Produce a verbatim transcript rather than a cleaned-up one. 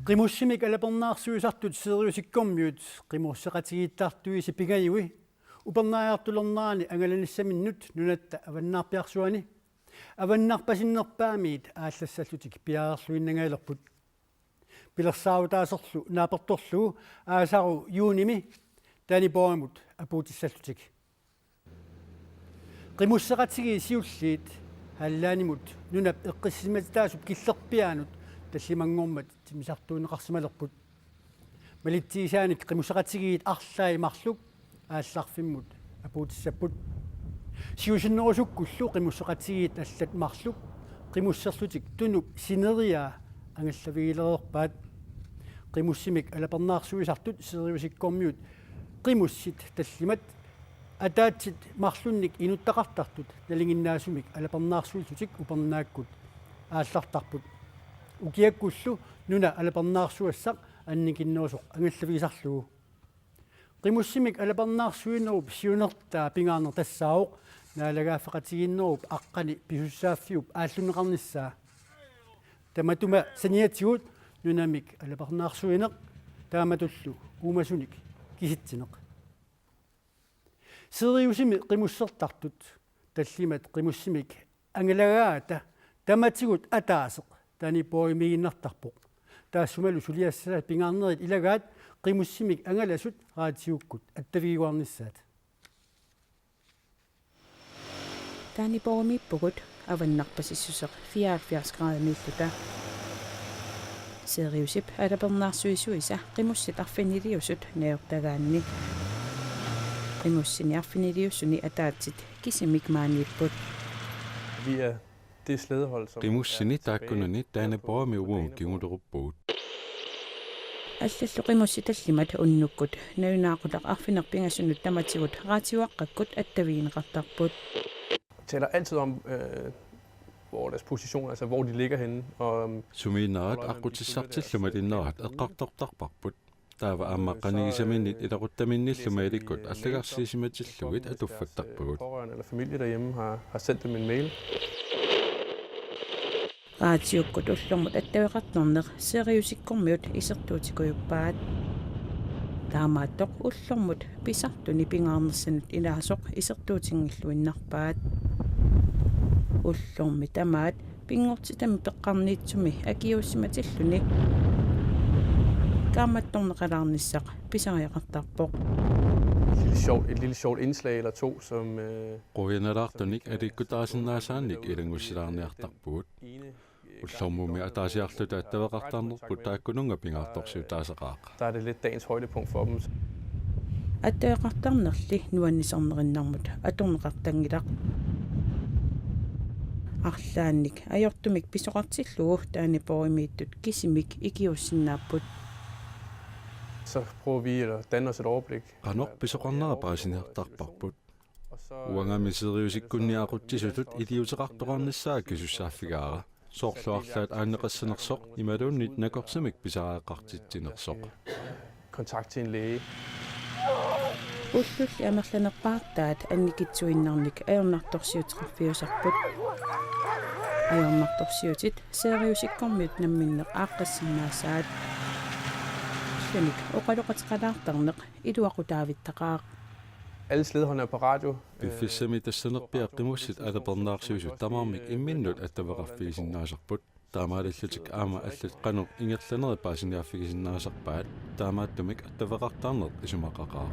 Qimussimik alapernaarsuisartut Siriusikkormiut qimusseqatigiittartuisa pingajui upernaariartulernerani angalanissaminnut nunatta avannaarpiarsuani avannarpasinnerpaamiit aallassallutik piareerluinnangajalerput. Pilersaarutaaserlu naapertorlugu aasaru juunimi Daniborgimut apuutissallutik. Qimusseqatigiit siulliit Hallanimut nunap eqqissisimatitaasup killerpiaanut tallimanngormat timmisartuunneqarsimalerput. Malitsigisaanik qimusseqatigiit arlaat marluk aallarfimmut apuutissapput. Siusinnerusukkullu qimusseqatigiit allat marluk qimusserlutik tunup sineriaa angallavigilereerpaat. Qimussimik alapernaarsuisartut Siriusikkormiut qimussit tallimat ataatsit marlunnik inuttaqartartut nalinginnaasumik alapernaarsuillutik upernaakkut aallartarput. Ukiakkullu nuna alapernaarsuassaq annikinnerusoq angallavigisarlugu. Qimussimik alapernaarsuinerup siunertaa pingaarneq tassaavoq naalagaaffeqatigiinnerup aqqani pisussaaffiup aallunneqarnissaa. Tamatuma saniatigut nunamik alapernaarsuineq taamatullu uumasunik kisitsineq. Siriusimi qimussertartut tallimat qimussimik angalagaata tamatigut ataaseq Daniborgimiiginnartarpoq. Taassumalu suliassat pingaarnerit ilagaat qimussimik angalasut raatiukkut attavigiuarnissaat. Daniborgimiippugut avannarpasissuseq fireoghalvfjerds gradimiilluta. Siriusip alapernaarsuisuisa qimussit arfiniliusut najortagaanni. Qimussini arfiniliusuni ataatsit kisimik maaniipput. Vi er det slædehold, som Qimussini er tilbage taakkunani efter Daniborgimi uagut kinguleruppugut. Allallu qimussit tallimat unnukkut nalunaaqutaq arfineq-pingasunut tamatigut raatiuaqqakkut attavigineqartarput. Taler altid om, øh, hvor deres position, altså hvor de ligger henne. Og, øhm, Sumiinnerat aqqutissartillu malinnerat eqqartortarparput. Taava aamma qanigisaminnit ilaquttaminiillu mailikkut allagarsiisimatillugit atuffattarpagut. Pårørende eller familie derhjemme har, har sendt dem en mail. Raatiukkut ullormut attaveqartarneq Siriusikkormiut isertuutikujuppaat. Taamaattoq ullormut pisartuni pingaarnersanut ilaasoq isertuutinngilluinnarpaat. Ullormi tamaat pinngortitami peqqarniitsumi akiuussimatilluni kaammattorneqalaarnissaq pisariaqartarpoq. Et lille sjovt, et lille sjovt indslag eller to, som, øh, Qujanalaartunik aliikkutaasinnaasaannik ilanngussilaarniartarpugut. Ullormummi ataasiarluta attaveqartarnerput taakkununnga pingaartorsiutaaseqaaq. Der er det lidt dagens højdepunkt for dem. Attaveqartarnerli nuannisarnerinnarmut atorneqartanngilaq. Arlaannik ajortumik pisoqartillugu Daniborgimiittut kisimik ikiuussinnaapput. Så prøver vi at danne os et overblik. Qanoq pisoqarnera paasiniartarparput. Uangami Siriusikkunni aqutsisutut iliuuseqartoqarnissaa akisussaaffigaara. Soorlu arlaat aanneqassanersoq imaluunniit nakorsamik pisariaqartitsinersoq. Kontakt til en læge. Ullulli amerlanerpaartaat annikitsuinnarnik ajornartorsiuteqarfiusarput. Ajornartorsiutit Siriusikkormiut namminneq aaqqassinnaasaat. Allanik oqaloqateqalaartarneq iluaqutaavittaqaaq. Alle slædeholdene er på radio. Piffissami tassanerpiaq qimussit alapernaarsuisut tamarmik imminnut attaveqarfigisinnaasarput. Taamaalillutik aamma allat qanoq ingerlanerit paasiniaaffigisinnaasarpaat, taamaattumik attaveqartarneq isumaqaqaaq.